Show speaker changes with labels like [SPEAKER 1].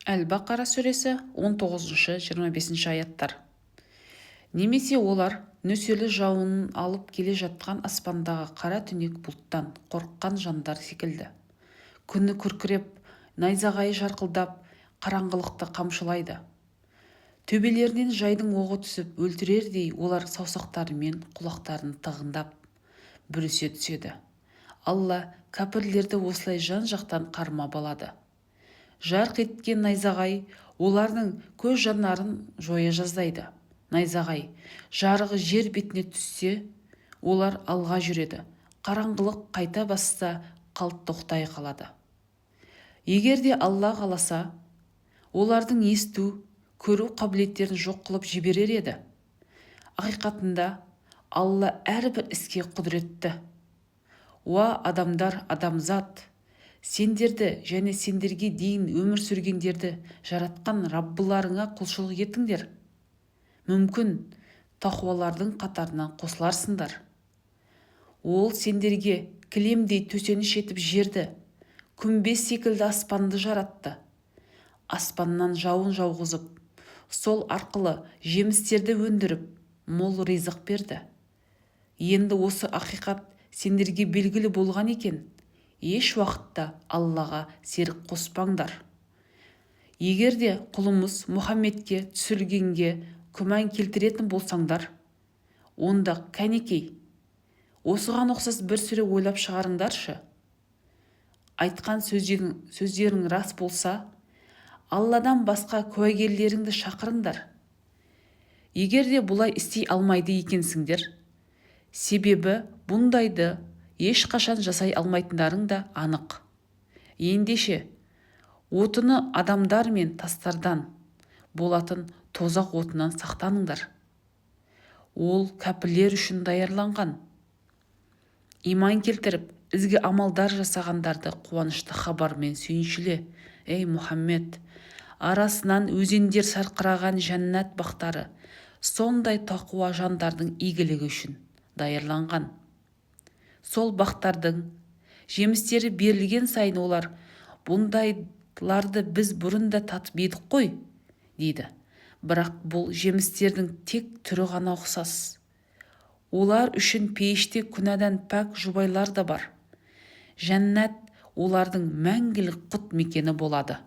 [SPEAKER 1] Әл-Бақара сүресі, 19-25 аяттар. Немесе олар нөсерлі жауынын алып келе жатқан аспандағы қара түнек бұлттан қорыққан жандар секілді. Күні күркіреп, найзағайы жарқылдап, қараңғылықты қамшылайды. Төбелерінен жайдың оғы түсіп өлтірердей, олар саусақтарымен құлақтарын тығындап, бүрісе түседі. Алла кәпірлерді осылай жан-жақтан қармап алады. Жарқ еткен найзағай олардың көз жанарын жоя жаздайды. Найзағай жарығы жер бетіне түссе, олар алға жүреді, қараңғылық қайта басса, қалт тоқтай қалады. Егер де Алла қаласа, олардың есту, көру қабілеттерін жоқ қылып жіберер еді. Ақиқатында, Алла әрбір іске құдіретті. Уа адамдар, адамзат! Сендерді және сендерге дейін өмір сүргендерді жаратқан Раббыларыңа құлшылық етіңдер. Мүмкін, тақуалардың қатарына қосыларсыңдар. Ол сендерге кілемдей төсеніш етіп жерді, күмбез секілді аспанды жаратты. Аспаннан жауын жауғызып, сол арқылы жемістерді өндіріп, мол ризық берді. Енді осы ақиқат сендерге белгілі болған екен, еш уақытта Аллаға серік қоспаңдар. Егер де құлымыз Мұхаммедке түсірілгенге күмән келтіретін болсаңдар, онда кәнекей, осыған ұқсас бір сүре ойлап шығарыңдаршы. Айтқан сөздерің рас болса, Алладан басқа куәгерлеріңді шақырыңдар. Егер де бұлай істей алмайды екенсіңдер, себебі бұндайды ешқашан жасай алмайтындарың да анық. Ендеше, отыны адамдар мен тастардан болатын тозақ отынан сақтаныңдар. Ол кәпірлер үшін даярланған. Иман келтіріп, ізгі амалдар жасағандарды қуанышты хабармен сүйіншіле, ей Мұхаммед. Арасынан өзендер сарқыраған жәннат бақтары сондай тақуа жандардың игілігі үшін даярланған. Сол бақтардың жемістері берілген сайын олар: «Бұндайларды біз бұрын да татып едік қой», – дейді. Бірақ бұл жемістердің тек түрі ғана ұқсас. Олар үшін пейіште күнәдан пәк жұбайлар да бар. Жәннат олардың мәңгілік құт мекені болады.